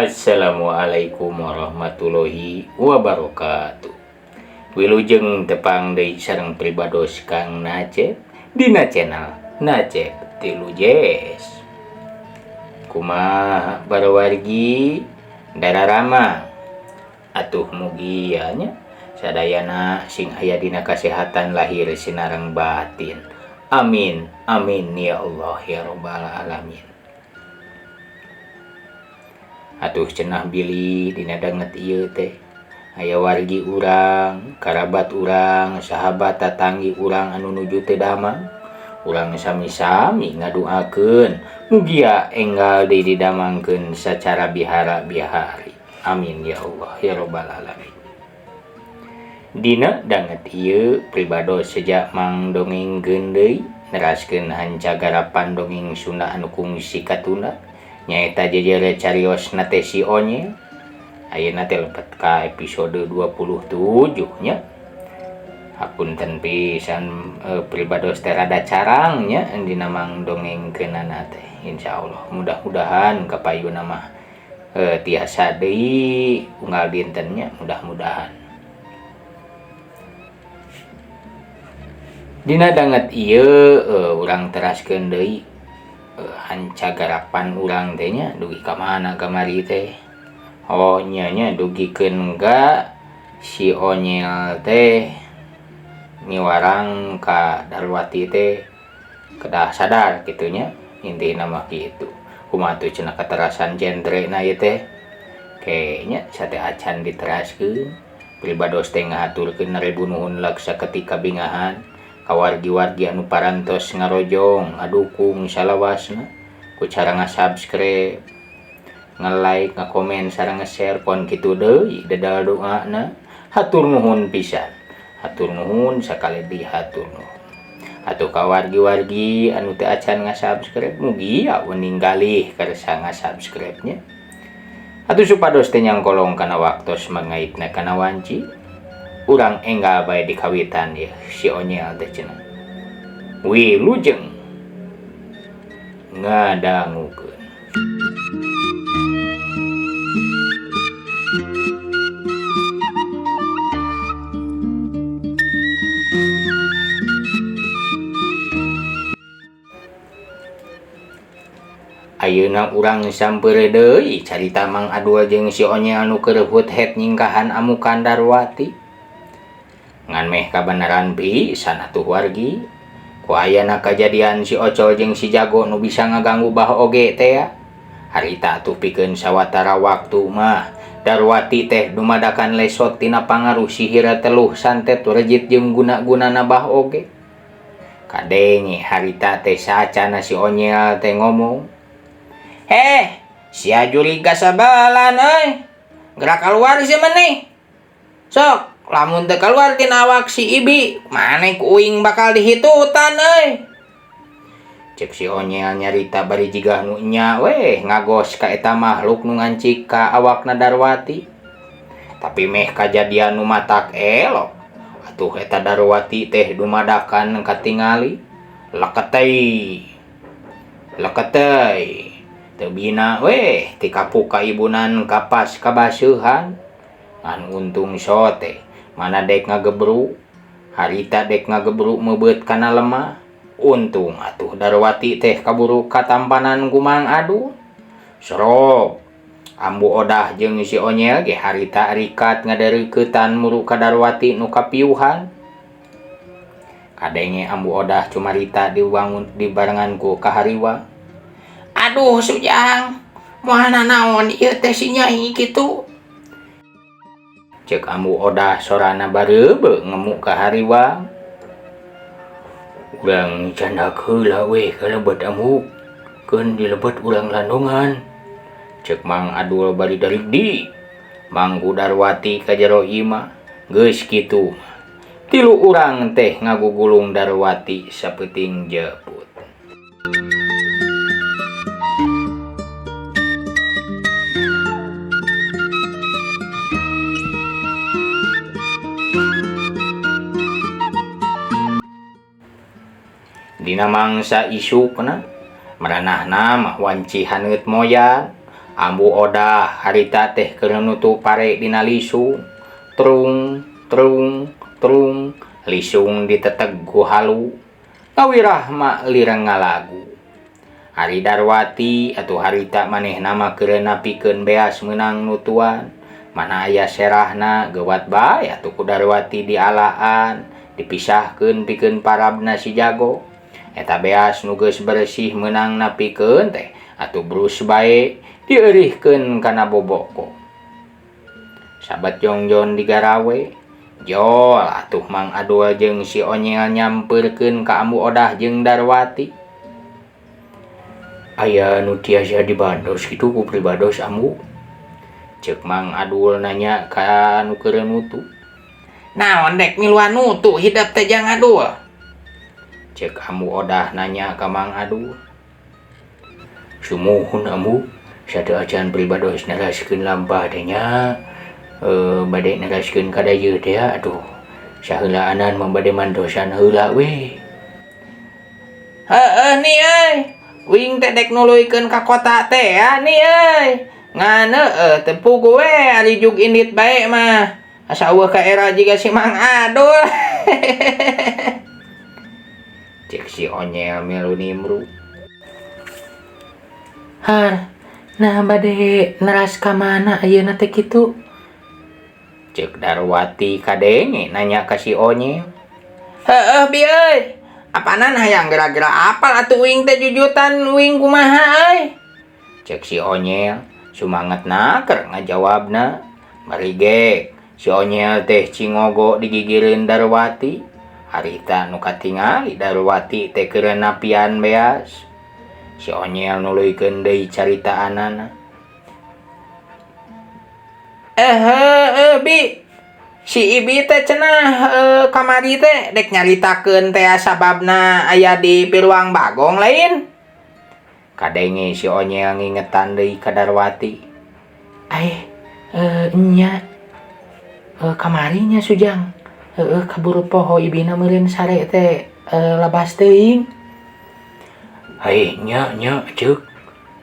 Assalamualaikum warahmatullahi wabarakatuh. Wilujeng tepang deui sareng pribados Kang Nacep dina channel Nacep Tilu Jes. Kumaha barawargi dararama atuh mugia nya sadayana sing aya dina kasehatan lahir sinareng batin. Amin amin ya Allah ya rabbal alamin. Atuh cenah bilih dina danget ieu teh aya wargi urang, karabat urang, sahabat tatanggi urang anu nuju teu damang. Urang sami-sami ngaduakeun mugia enggal deui didamangkeun sacara bihara-bihari. Amin ya Allah ya rabbal alamin. Dina danget ieu pribados seja mang dongengkeun deui neraskeun hancagarapan dongeng Sunda anu kungsi katunda nyaeta jejere cariosna teh si Onyel. Ayeuna teh lebet ka episode 27 nya. Hapunten pisan pribados teh rada carang nya dina mang dongengkeunana teh. Insyaallah mudah-mudahan kapayuna mah tiasa deui unggal dinten nya mudah-mudahan. Dina danget ieu urang teraskeun deui hancagarapan urang teh nya dugi ka mana kamari teh. Oh nya nya dugikeun ka si Onyel teh miwarang ka Darwati teh kedah sadar kitu nya intina mah kitu. Kumaha tuh cenah katerasan jentrena ieu teh kayaknya sate acan diteraskeun pribados teh ngahaturkeun ribu nuhun laksa ketika bingahan kawargi-wargi anu parantos ngarojong ngadukung salawasna ku cara nga-subscribe, nge-like, ngakomen sareng nge-share pon kitu deui dedal doana. Hatur nuhun pisan, hatur nuhun sakali deui hatur nuhun. Atuh kawargi-wargi anu teu acan nga-subscribe mugi ya ninggalih karsa nga-subscribe nya. Atuh supados teh nyangkolong kana waktos mangaitna kana wanci urang enggal bae di kawitan ya si Onyel teh cenah. Wilujeng ngadangukeun. Ayeuna urang sampeur deui carita Mang Adul jeung si Onyel nu keur hut-het nyingkahan amukan Darwati. Ngan meh kabeneran pisan atuh wargi. Ku ayana kajadian si Ocol jeung si Jago nu bisa ngaganggu bah oge teh ya. Harita atuh pikeun sawatara waktu mah Darwati teh dumadakan lesot tina pangaruh sihir teluh santet rejit jeung guna-gunana bah oge. Kadenge harita teh saacana si Onyel teh ngomong, "Heh, sia juriga sabalan euy. Gerak keluar si maneh. Sok, lamun teu keluar tina awak si Ibi, maneh ku uing bakal dihitutan euy." Cek si Onyel nyarita bari jigah nu nya weh ngagos ka eta makhluk nu ngancik ka awakna Darwati. Tapi meh kajadian nu matak elok. Atuh eta Darwati teh dumadakan katingali leketei. Leketei. Teu bina weh tikapuk ka ibunan kapas kabaseuhan. Ngan untung sote mana dek ngagebru harita dek ngagebru meubeut kana lemah. Untung atuh Darwati teh kaburu katampanan ku Mang Adul. Serok Ambu Odah jeung si Onyel ge harita rikat ngadeureuketan muru ka Darwati nu kapiuhan. Kadenge Ambu Odah cumarita diwangun dibarengan ku kahariwa. "Aduh Sujang, moal nanaon ieu teh si Nyai kitu." Cek Ambu Odah sorana bareubeuh ngemuk ka hariwang. "Urang candak heula we ka lebet amuk, keun di lebet urang landongan." Cek Mang Adul bari darigdi. Mangku Darwati ka jero imah geus kitu. Tilu urang teh ngagugulung Darwati sapeuting jeput. Dina mangsa isukna maranahna mah wanci haneut moyan. Ambu Odah harita teh keur nutu pare dina lisung. Trung trung trung lisung diteteg ku halu. Ngawirah mah lireng ngalagu. Ari Darwati atuh harita manehna mah keur napikeun beas meunang nutuan. Mana aya serahna geuwat bae atuh ku Darwati dialaan, dipisahkeun pikeun parabna si jago. Eta beas nu geus bersih meunang napikeun teh atuh brus bae dieurihkeun kana boboko. Sabat jongjon digarawe, jol atuh Mang Adul jeung si Onyel nyampeurkeun ka Ambu Odah jeung Darwati. Aya nu tiasa dibantos kitu ku pribados Ambu? Ceuk Mang Adul nanya ka nu keur nutu. Naon dek miluan nutu hidep teh Jang Adul? Ceuk Ambu Odah nanya ka Mang Adul. Sumuhun Ambu, sateuacan pribados neraskeun lampah teh nya. Bade neraskeun ka dayeuh teh atuh saheulaanan mah bade mantosan heula we. Heueuh ni euy. Wing teh dek nuluykeun ka kota teh ya ni euy. Ngan heueuh teu puguh we ari jug indit bae mah. Asa eueuh ka era jiga si Mang Adul. Cek si Onyel milu nimru. Har, nah bade neras ka mana ayeuna teh kitu? Cek Darwati kadenge nanya ka si Onyel. Heueuh bi euy. Apanan hayang gara-gara apal atuh uing teh jujutan uing kumaha euy. Cek si Onyel sumanget naker ngajawabna. Bari ge si Onyel teh cingogo digigireun Darwati. Harita nu katingali Darwati teh keur napian beas. Si Onyel nuluykeun deui caritaanana. Heueuh bi. Si Ibi teh cenah kamari teh dek nyaritakeun teh sababna aya di Piruang Bagong lain. Kadenge si Onyel ngingetan deui ka Darwati. Aih, nya kamari nya Sujang. Heueuh kaburu poho ibina meureun sare teh labas teuing. Aih nya nya ceuk.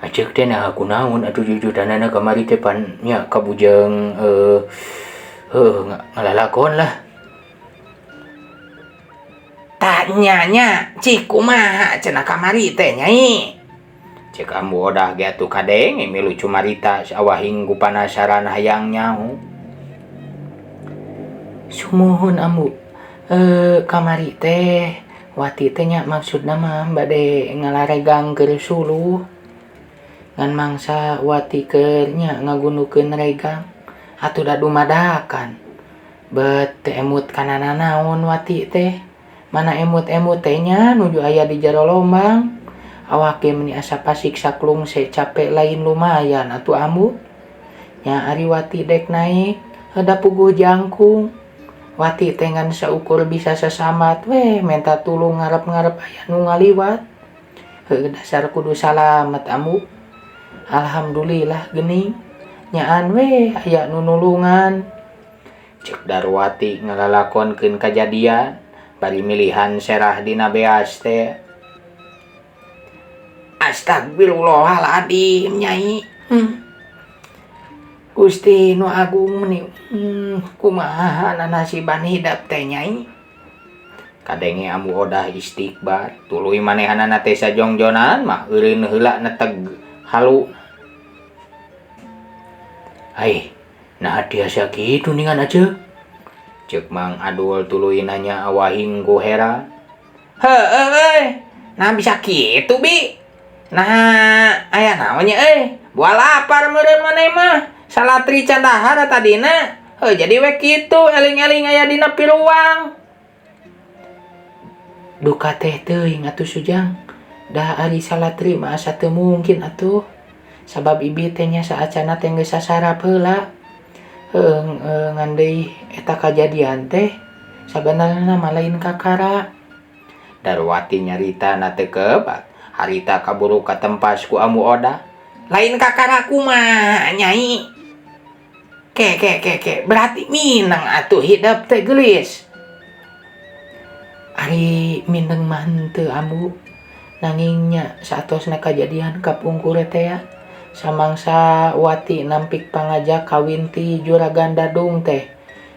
Aceuk teh naha kunaon atuh jujutanana kamari teh pan nya kabujeng heuh ngalalakon lah. Tanya nya cik kumaha cenah kamari teh nyai. Cek Ambu Odah ge atuh kadenge milu cumarita sawahing ku panasaran hayang nyaho. Sumuhun Ambu, kamari teh Wati teh nya maksudna mah bade ngalaregang keur suluh. Ngan mangsa Wati keur nya ngagundukeun regang. Atuh da dumadakan. Bet teu emut kana nanaon Wati teh. Mana emut-emut teh nya nuju aya di jero lombang. Awak ge meuni asa pasiksa klungse capek lain lumayan atuh Ambu. Nya ari Wati dek naik da puguh jangkung. Wati teh ngan saukur bisa sasambat we menta tulung ngarep-ngarep aya nu ngaliwat. Heuh dasar kudu salamet Ambu. Alhamdulillah geuning. Nyaan we aya nu nulungan. Ceuk Darwati ngalalakonkeun kajadian bari milihan serah dina beas teh. Astagfirullahaladzim nyai. Gusti nu agung meuni kumaha nasiban hidep teh nyai. Kadenge Ambu Odah istighbar tuluy manehanana teh sajongjonan mah eureun heula neteg halu. Ai, nah tiasa kitu ningan aja. Ceuk Mang Adul tuluy nanya awahing ku heran. Heueuh euy, nah bisa kitu bi. Nah, aya naon nya euy? Buah lapar meureun maneh mah. Salatri can dahar tadina. Heuh jadi we kitu eling-eling aya dina piruang. Duka teh teuing atuh Sujang. Dah ari salatri mah asa teu mungkin atuh. Sabab ibi teh nya saacana teh geus sasarap heula. Heueuh ngan deui eta kajadian teh sabanarna mah lain kakara. Darwati nyarita na teu kebat. Harita kaburu katempas ku Ambu Odah. Lain kakara kumaha nyai. Ke ke ke ke berarti mineng atuh hidep teh geulis. Ari mineng mah henteu Ambu. Nanging nya saatosna kajadian kapungkur teh ya. Samangsa Wati nampik pangajak kawin ti Juragan Dadung teh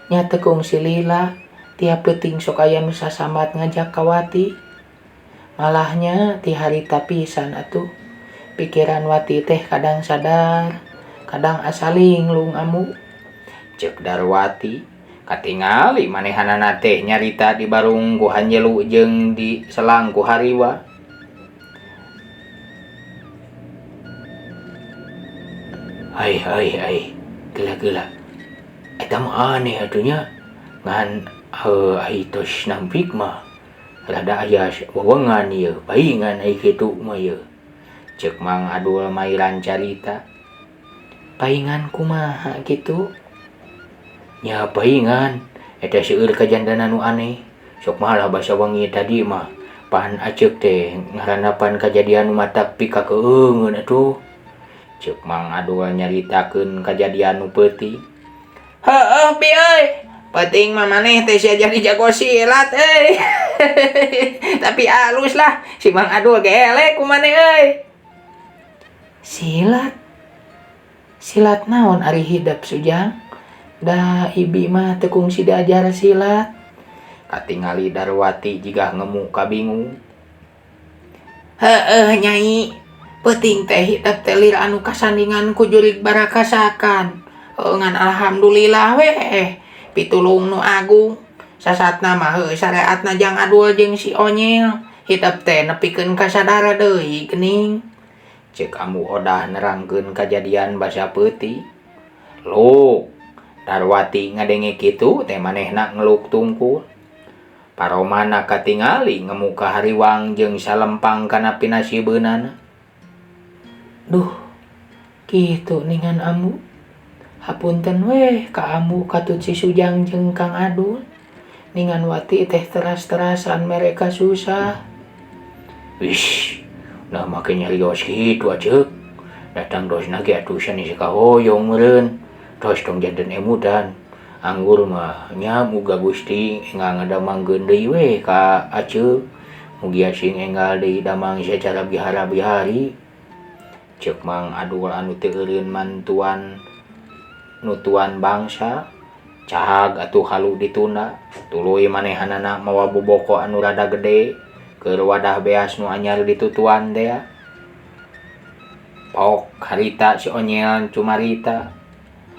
nya teu kungsi lila tiap peuting sok aya nu sasambat ngajak ka Wati. Malahnya ti harita pisan atuh. Pikiran Wati teh kadang sadar, kadang asa linglung amu. Ceuk Darwati, katingali manehanana teh nyarita dibarung ku hanjelu jeung diselang ku hariwa. Ai ai ai, gila-gila. Eta mah aneh atuh nya. Ngan ai tos nampik mah rada aya wewengan ieu, paingan ai kitu mah ieu. Ceuk Mang Adul mairan carita. Paingan kumaha kitu? Nya paingan, eta seueur kajandanan nu aneh. Sok malah basa wengi tadi mah pan aceuk teh ngarandapan kajadian nu matak pikakeungeun atuh. Ceuk Mang Adul nyaritakeun kajadian nu peuting. Heueuh bi euy, peuting mah maneh teh sia jadi jago silat euy. Tapi alus lah, si Mang Adul ge eleh ku maneh euy. Silat? Silat naon ari hidep Sujang? Da ibi mah teu kungsi diajar silat. Katingali Darwati jigah ngemu kabingung. Heueuh nyai, peuting teh hidep teh lir anu kasandingan ku jurig barakasakan. Ngan alhamdulillah we pitulung nu agung. Sasatna mah heueuh sareatna Jang Adul jeung si Onyel. Hidep teh nepikeun kasadara deui geuning. Ceuk Ambu Odah nerangkeun kajadian basa peuting. Luk, Darwati ngadenge kitu teh manehna ngeluk tungkul. Paromana katingali ngemu ka hariwang jeung salempang kana pinasibeunana. Duh, kitu ningan Ambu. Hapunten weh ka Ambu katut si Sujang jeung Kang Adul. Ningan Wati teh teras-terasan mereka susah. Wis, nah make nyarios kitu aceuk. Datang dosna ge atuh sanes kahoyong meureun. Tos tong janten emutan. Anggur mah nya muga Gusti enggal ngadamangkeun deui we ka aceuk. Mugia sing enggal deui damang sacara bihara-bihari. Ceuk Mang Adul anu teu eureun mantuan nutuan bangsa. Cahag atuh halu ditunda. Tuluy manehanana mawa boboko anu rada gede keur wadah beas nu anyar ditutuan teh. Pok harita si Onyel cumarita.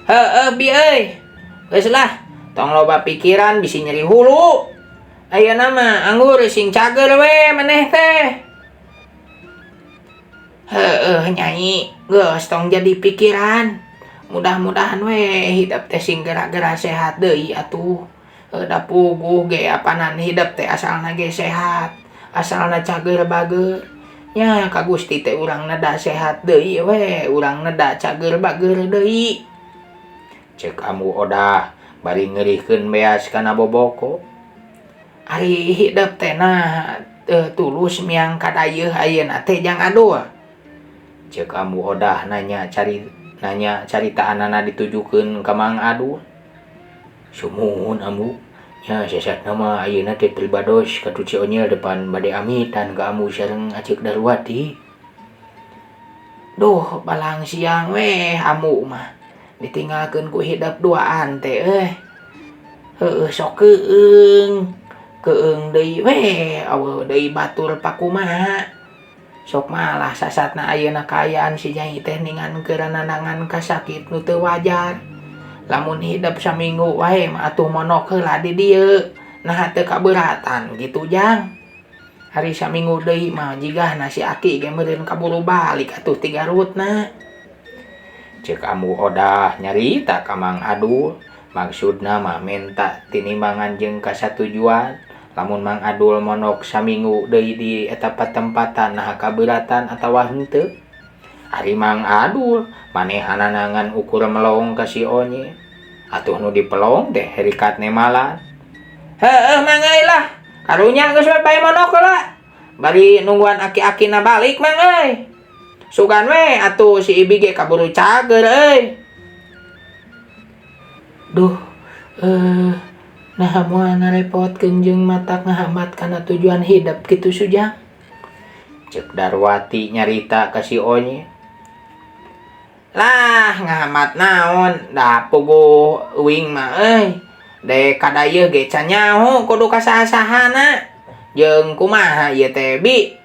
Heueuh bi euy. Geus lah, tong loba pikiran bisi nyeri hulu. Ayeuna mah anggur sing cager we maneh teh. Heueuh nyai, geus tong jadi pikiran. Mudah-mudahan we hidep teh sing gera-gera sehat deui atuh. Da puguh ge apanan hidep teh asalna ge sehat, asalna cager bager. Nya ka Gusti teh urang neda sehat deui we, urang neda cager bager deui. Ceuk Ambu Odah bari ngeurihkeun beas kana boboko. Ari hidep teh nah tulus miang kadayeuh ayeuna teh Jang Adul. Ceuk Ambu Odah nanya caritaanana ditujukeun ka Mang Adul. Sumuhun Ambu, nya sesatna mah ayeuna teh pribados katut si Onyel depan bade amitan ka Ambu sareng Aceuk Darwati. Duh, balang siang weh Ambu mah. Ditinggalkeun ku hidep duaan teh euy. Heueuh sok keung. Keung deui weh, eueuh deui batur pakumaha. Sok malah sasatna ayeuna kaayaan si Nyai teh ningan keur nanangan kasakit nu teu wajar. Lamun hidep saminggu wae mah atuh monok heula di dieu. Naha teu kaberatan kitu Jang. Hari saminggu deui mah jigahna si Aki ge meureun kaburu balik atuh ti Garutna. Ceuk Ambu Odah nyarita ka Mang Adul, maksudna mah menta tinimbangan jeung kasatujuan. Lamun Mang Adul monok saminggu deui di eta patempatan naha kaberatan atawa henteu. Ari Mang Adul manehanana ngan ukur melong ka si Onye. Atuh nu dipelong teh herikat nemalan. Heueuh Mang euy lah, karunya geus we bae monok heula. Bari nungguan aki-akina balik Mang euy. Sugan we atuh si Ibi ge kaburu cager euy. Duh, nah moal ngarepotkeun jeung matak ngahambat kana tujuan hidep kitu Sujang. Ceuk Darwati nyarita ka si Onye. Lah ngahambat naon da puguh uing mah euy. Dek kadayeuh ge can nyaho kudu ka saha-sahana. Jeung kumaha ieu teh bi?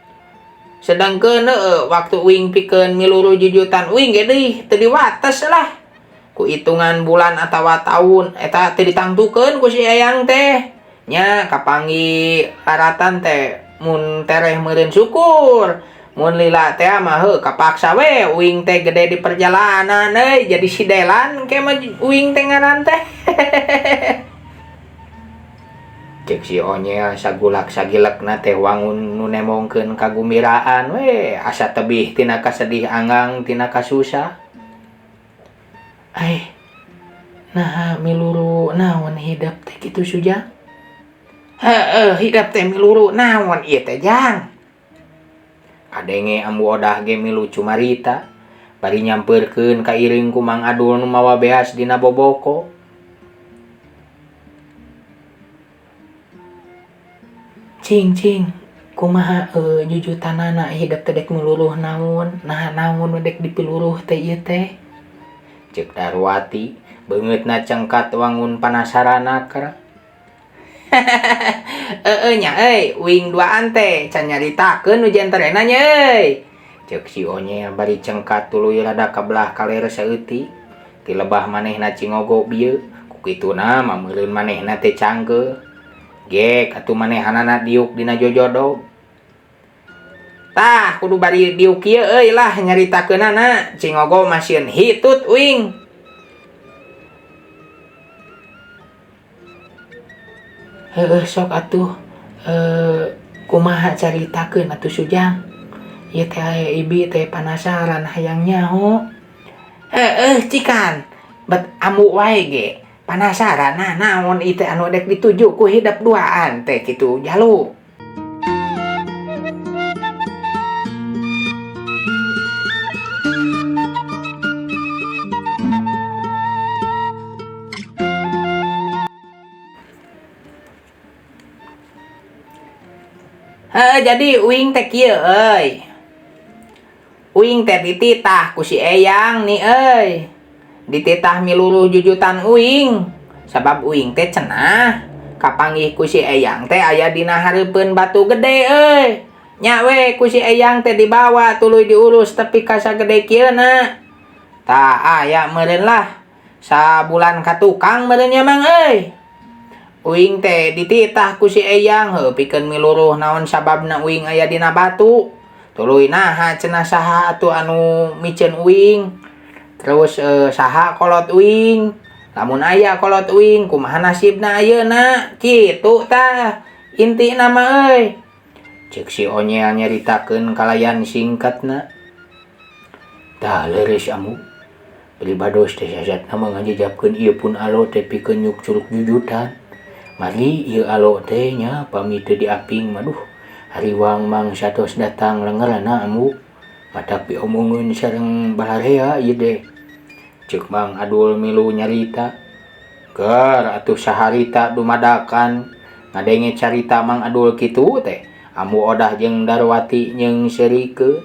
Sedangkeun heueuh waktu uing pikeun miluruh jujutan uing ge deui teu diwates lah. Ku hitungan bulan atawa taun eta teu ditangtukeun ku si Eyang teh. Nya kapanggih laratan teh mun tereh meureun syukur. Mun lila teh mah heuh kapaksa we uing teh gede di perjalanan euy jadi sidelan ke mah uing teh ngaran teh. Cek si Onyel sagulak sagilekna teh wangun nu nemongkeun kagumbiraan we asa tebih tina kasedih anggang tina kasusah. Ai naha miluru naon hidep teh kitu Sujang? Heueuh hidep teh miluru naon ieu teh Jang? Kadenge Ambu Odah ge milu cumarita bari nyampeurkeun ka iring ku Mang Adul nu mawa beas dina boboko. Cing cing kumaha jujutanana hidep teh dek miluruh naon? Naha naon we dek dipiluruh teh ieu teh? Ceuk Darwati beungeutna cengkat wangun panasaran akar. Heeh nya euy uing duaan teh can nyaritakeun nu jenterena nya euy. Ceuk si Onyel bari cengkat tuluy rada kabelah kaler saeutik. Ti lebah manehna cingogo bieu ku kituna mah meureun manehna teh cangkeul. Gek atuh manehanana diuk dina jojodog. Tah kudu bari diuk kieu euy lah nyaritakeunana cingogo mah sieun hitut uing. Heueuh sok atuh kumaha caritakeun atuh Sujang? Ieu teh ibi teh panasaran hayang nyaho. Heueuh cikan bet ambu wae ge panasaran nah naon ieu teh anu dek dituju ku hidep duaan teh kitu jalu. Heuh jadi uing teh kieu euy. Uing teh dititah ku si Eyang nih euy. Dititah miluruh jujutan uing. Sabab uing teh cenah kapanggih ku si Eyang teh aya dina hareupeun batu gede euy. Nya we ku si Eyang teh dibawa tuluy diurus tepi ka sagede kieu na. Tah aya meureun lah sabulan ka tukang meureun nya mang euy. Uing teh dititah ku si Eyang heuh pikeun miluruh naon sababna uing aya dina batu. Tuluy naha cenah saha atuh anu miceun uing. Terus saha kolot uing. Lamun aya kolot uing kumaha nasibna ayeuna kitu tah intina mah euy. Ceuk si Onyel nyaritakeun kalayan singkatna. Tah leureus ambu. Pribados teh sasatna mah ngajejapkeun ieu pun alo teh pikeun nyuk curug jujutan. Mari ieu alo teh nya pami teu diaping mah duh hariwang mang satos datang lengerana ambu. Matak piomongeun sareng balarea ieu teh. Ceuk Mang Adul milu nyarita. Ger atuh saharita dumadakan ngadenge carita Mang Adul kitu teh. Ambu Odah jeung Darwati nyeung seurikeun.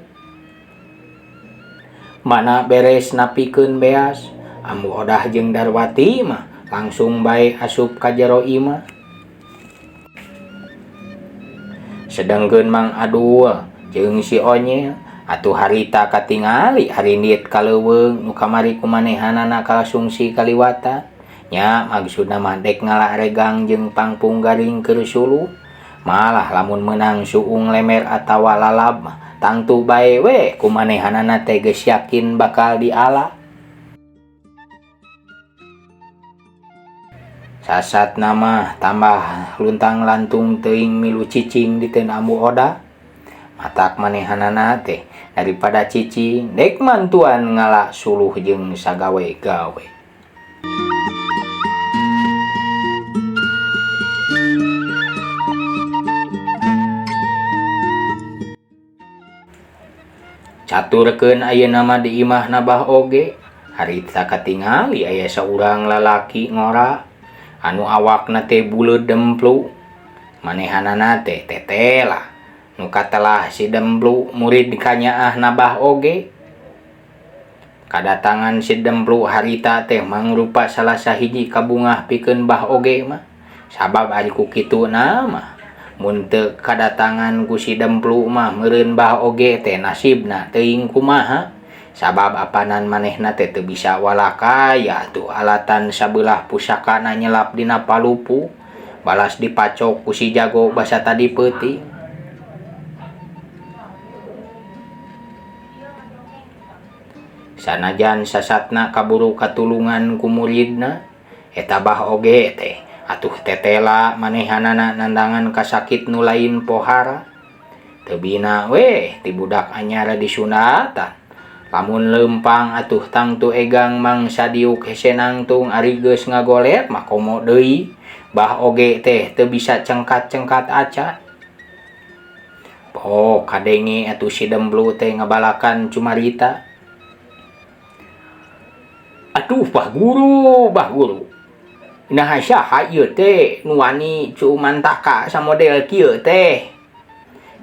Mana beres napikeun beas, Ambu Odah jeung Darwati mah langsung bae asup ka jero imah. Sedengkeun Mang Adul jeung si Onyel atuh harita katingali harindit ka leuweung nu kamari kumanehanana kalasungsi kaliwatan. Nya maksudna mah dek ngala regang jeung pangpung garing keur suluh. Malah lamun meunang suung lemer atawa lalab mah tangtu bae we kumanehanana teh geus yakin bakal diala. Sasat nama tambah luntang lantung teuing milu cicing di teu Ambu Odah. Matak manehanana teh daripada cicing dek mantuan ngala suluh jeung sagawe-gawe. Caturkeun ayeuna mah di imah nabah oge harita katingali aya saurang lalaki ngora anu awakna teh buleud demplu. Manehanana teh tetela nu katelah si demplu murid kanyaah nabah oge. Kadatangan si Demplu harita teh mangrupa salah sahiji kabungah pikeun Bah Oge mah. Sabab ari ku kituna mah mun teu kadatangan ku si Demplu mah meureun Bah Oge teh nasibna teuing kumaha. Sabab apanan manehna teh teu bisa walakaya tuh alatan sabelah pusakana nyelap dina palupu balas dipacok ku si jago basa tadi peuting. Sanajan sasatna kaburu katulungan ku muridna eta Bah Oge teh atuh tetela manehanana nandangan kasakit nu lain pohara. Teu bina weh ti budak anyar disunatan. Lamun leumpang atuh tangtu egang mangsa diuk hese nangtung ari geus ngagoler mah komo deui. Bah Oge teh teu bisa cengkat-cengkat aca. Oh kadenge atuh si Demplu teh ngabalakan cumarita. Aduh Bah Guru, Bah Guru. Nah saha ieu teh nu wani cumantaka samodel kieu teh.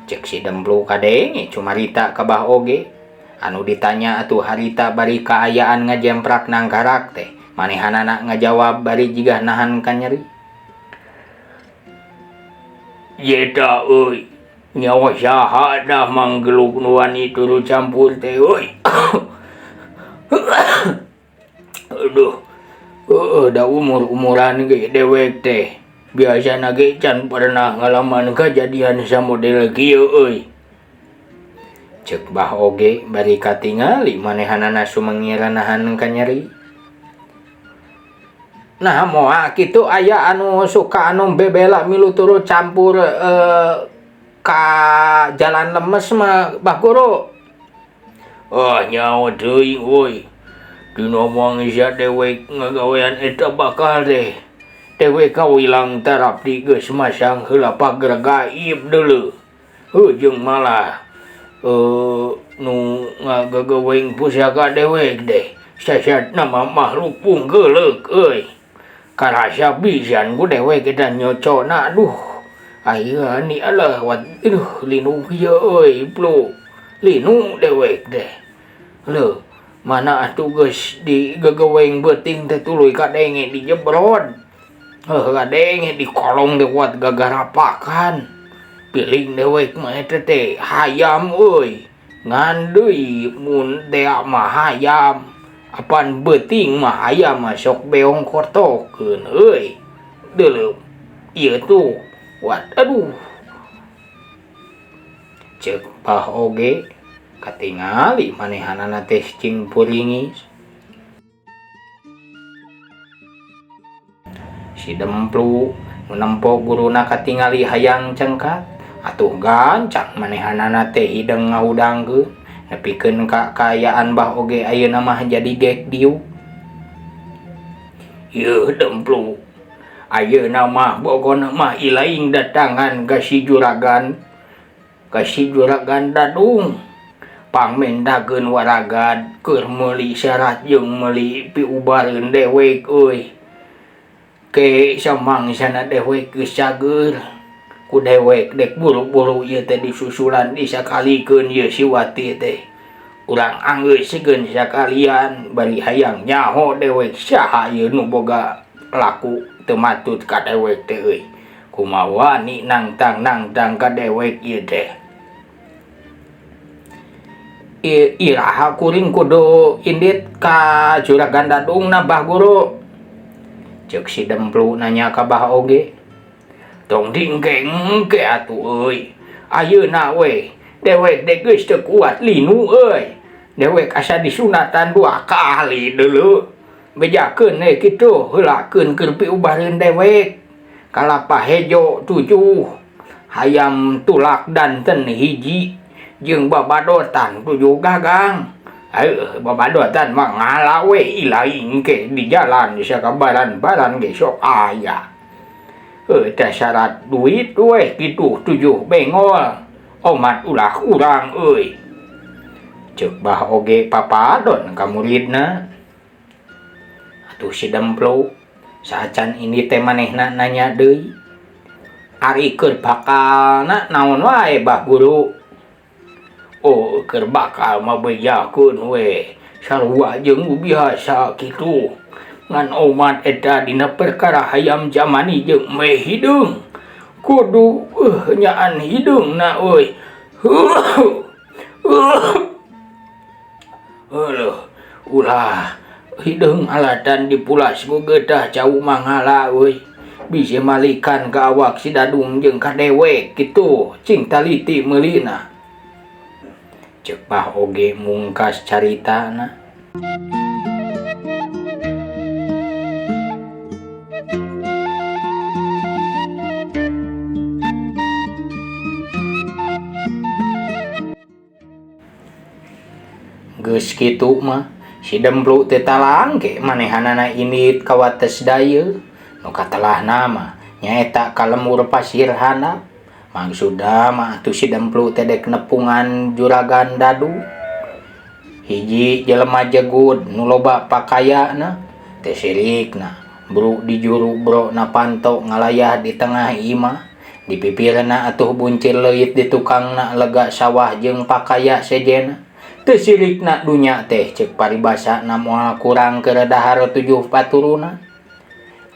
Cek si Demplu kadenge cumarita ka Bah Oge. Anu ditanya atuh harita bari kaayaan ngajemprak nangkarak teh. Manehanana ngajawab bari jiga nahan kanyeri. Yeta euy, nyawa saha dah manggeluk nu wani turu campur teh euy. Aduh, da umur-umuran ge dewek teh. Biasana ge can pernah ngalaman kajadian samodel kieu euy. Ceuk Bah Oge bari katingali manehanana sumengir nahan kanyeri. Nah moal kitu aya anu suka anu bebela milu turu campur ka jalan lemes mah Bah Guru. Oh nyaho teuing euy. Dina mangsa dewek ngagawean eta bakal teh. Dewek kawilang tarapti geus masang heula pager gaib deuleu. Heuh jeung malah nu ngagagaweng pusaka dewek deh. Sasatna mah makhluk punggeuleuh euy. Karasa pisan ku dewek eta nyocona aduh. Ayeuna ni alah wat aduh linu kieu euy plu. Linu dewek teh. Leuh mana atuh geus digegeweng beuting teh tuluy kadenge dijebrod. Heuh kadenge di kolong teh kuat gagarapakan. Piling dewek mah eta teh hayam euy. Ngan deui mun tea mah hayam. Apan beuting mah hayam mah sok beong kotokeun euy. Deuleu ieu tuh wat aduh. Ceuk Bah Oge katingali manehanana teh cing puringis. Si Demplu nu nempo guruna katingali hayang cengkat atuh gancang manehanana teh hideung ngahudangkeun nepikeun ka kaayaan Bah Oge ayeuna mah jadi gek diuk. Yeuh Demplu ayeuna mah bogona mah ilaing datangan ka si juragan Dadung. Pangmendakeun waragad keur meuli syarat jeung meuli piubareun dewek euy. Ke samangsana dewek geus cager. Ku dewek dek buru-buru ieu teh disusulan disakalikeun ieu si Wati teh. Urang anggeus segeun sakalian bari hayang nyaho dewek saha ieu nu boga laku teu matut ka dewek teh euy. Kumaha wani nangtang-nangtang ka dewek ieu teh. Iraha kuring kudu indit ka Juragan Dadungna Bah Guru. Ceuk si Demplu nanya ka Bah Oge. Tong dingke-engke atuh euy. Ayeuna we dewek teh geus teu kuat linu euy. Dewek asa disunatan 2 kali deuleu. Bejakeun we kitu heulakeun keur piubareun dewek. Kalapa hejo 7, hayam tulak danten hiji jeung babadotan 7 gagang. Heuh babadotan mah ngala we ilaing ke di jalan sakabaran-baran ge sok aya. Heuh teh syarat duit we kitu 7 bengol. Omat ulah urang euy. Ceuk Bah Oge papadon ka muridna. Atuh si Demplu saacan ini teh manehna nanya deui. Ari keur bakalna naon wae Bah Guru? Oh keur bakal mah bejakeun we. Sarua jeung nu biasa kitu. Ngan omat eta dina perkara hayam jamani jeung meh hideung. Kudu nyaan hideungna euy. Euleuh, ulah hideung alatan dipulas ku geutah cau mangala euy. Bisi malikan ka awak si Dadung jeung ka dewek kitu cing taliti meulina. Ceuk Bah oge mungkas caritana. Geus kitu mah si Demplu teh talangke manehanana indit ka wates dayeuh. Nu katelahna mah nyaeta ka lembur pasir handap. Maksudna mah atuh si Demplu teh dek nepungan juragan Dadu. Hiji jelema jegud nu loba pakayana teh sirikna bru di juru bro na panto ngalayah di tengah imah. Di pipirna atuh buncir leuit di tukangna lega sawah jeung pakaya sejena. Teu sirikna dunya teh ceuk paribasana moal kurang keur dahar 7 paturunan.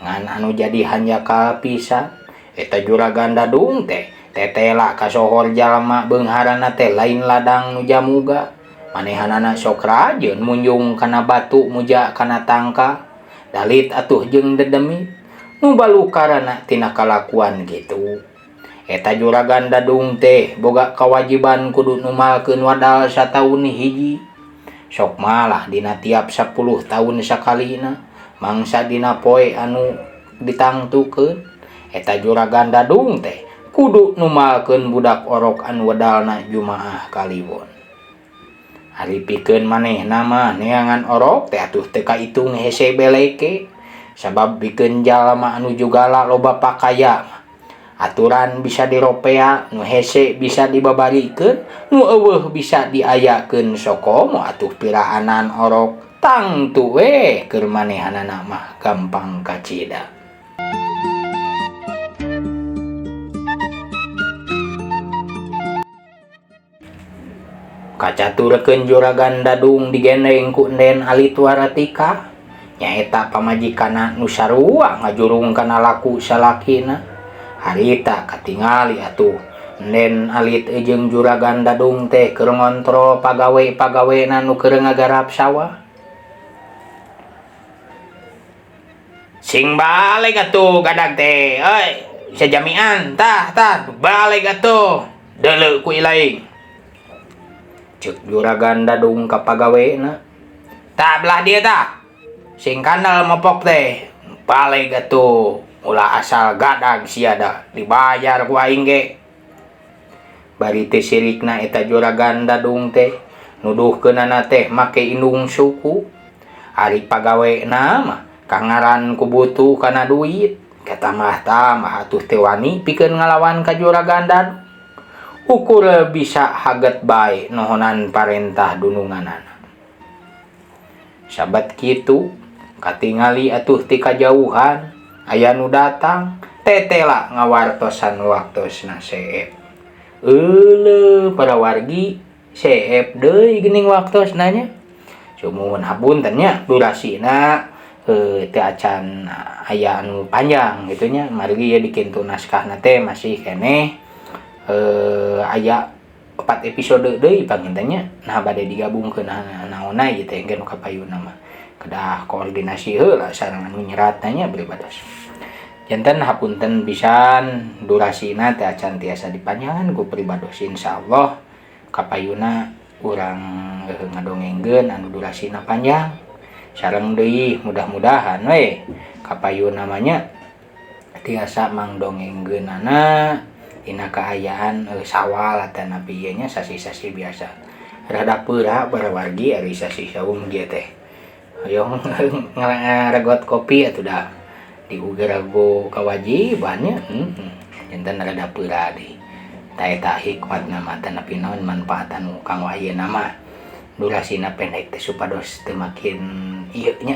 Ngan anu jadi hanjakal pisan eta juragan Dadung teh tetela kasohor jalma beungharana teh lain ladang nu jamuga. Manehanana sok rajeun munjung kana batu muja kana tangka. Dalit atuh jeung dedemit nu balukarana tina kalakuan kitu. Eta juragan Dadung teh boga kawajiban kudu numalkeun wadal sataun hiji. Sok malah dina tiap 10 tahun sakalina mangsa dina poe anu ditangtukeun. Eta juragan Dadung teh kudu numalkeun budak orok anu wedalna Jumaah Kaliwon. Ari pikeun manehna mah neangan orok teh atuh teu kaitung hese beleke. Sabab pikeun jalma anu jugala loba pakaya mah aturan bisa diropea, nu hese bisa dibabarikeun, nu eueuh bisa diayakeun sokomo atuh piraanan orok tangtu we keur manehanana mah gampang kacida. Kacaturkeun juragan Dadung digendeng ku Enden Alit Waratika nyaeta pamajikanna nu sarua ngajurung kana laku salakina. Harita katingali atuh Enden Alit jeung juragan Dadung teh keur ngontrol pagawe-pagawena nu keur ngagarap sawah. Sing balik atuh gadag teh euy sajamian tah tah balik atuh deuleu ku ilaing. Ceuk juragan Dadung ka pagawena. Tah belah dia tah. Sing kandel mopok teh balik atuh ulah asal gadag sia da dibayar ku aing ge. Bari teh sirikna eta juragan Dadung teh nuduhkeunana teh make indung suku. Ari pagawena mah kangaran ku butuh kana duit. Katamah-tamah atuh teh wani pikeun ngalawan ka juragan Dadung. Ukur bisa haget bae nohonan parentah dununganana. Sabat kitu katingali atuh ti kajauhan aya nu datang tetela ngawartosan waktosna seep. Euleuh para wargi seep deui geuning waktosna nya. Sumuhun hapunten nya durasina teu acan aya anu panjang kitu nya. Margi ieu dikintu naskahna teh masih keneh aya 4 episode deui panginten nya. Nah bade digabungkeun naonna ieu teh engke nu kapayunna mah. Kedah koordinasi heula sareng anu nyeratna nya pribados. Janten hapunten pisan durasina teh acan tiasa dipanjangan ku pribados. Insyaallah kapayuna urang ngadongengkeun anu durasina panjang. Sareng deui mudah-mudahan we kapayuna mah nya tiasa mangdongengkeunana dina kaayaan sawal atanapi ieu nya sasi-sasi biasa. Rada peura para wargi ari sasi saum ieu teh. Hoyong ngaregot kopi atuh da diuger ku kawajiban nya. Janten rada peura deui. Ta eta hikmatna mah atanapi naon manfaat anu kanggo ayeuna mah durasina pendek teh supados teu makin ieu nya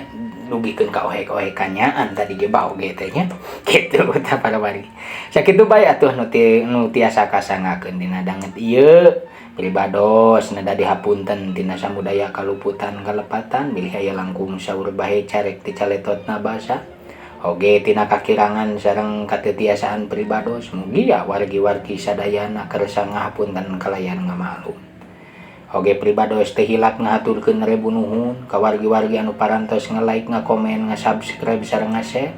dugikeun ka ohe-ohe kanyaan tadi ge bau ge teh nya. Kitu tah para wargi. Sakitu bae atuh nu tiasa kasangakeun dina danget ieu. Pribados neda dihapunten tina samudaya kaluputan kalepatan bilih aya langkung saur bahe carek ti caletotna basa oge tina kakirangan sareng katetiasaan pribados mugia wargi-wargi sadayana kersa ngahapunten kalayan ngamaklum. Oge pribados teu hilap ngahaturkeun rebu nuhun ka wargi-wargi anu parantos nge-like, ngakomen, nge-subscribe sareng nge-share.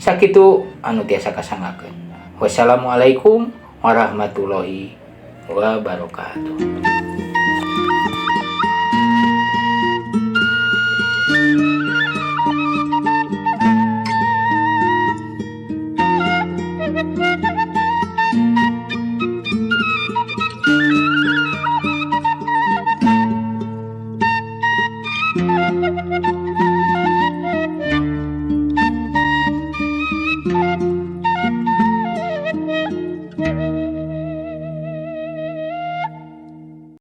Sakitu anu tiasa kasanggakeun. Wassalamualaikum warahmatullahi wabarakatuh.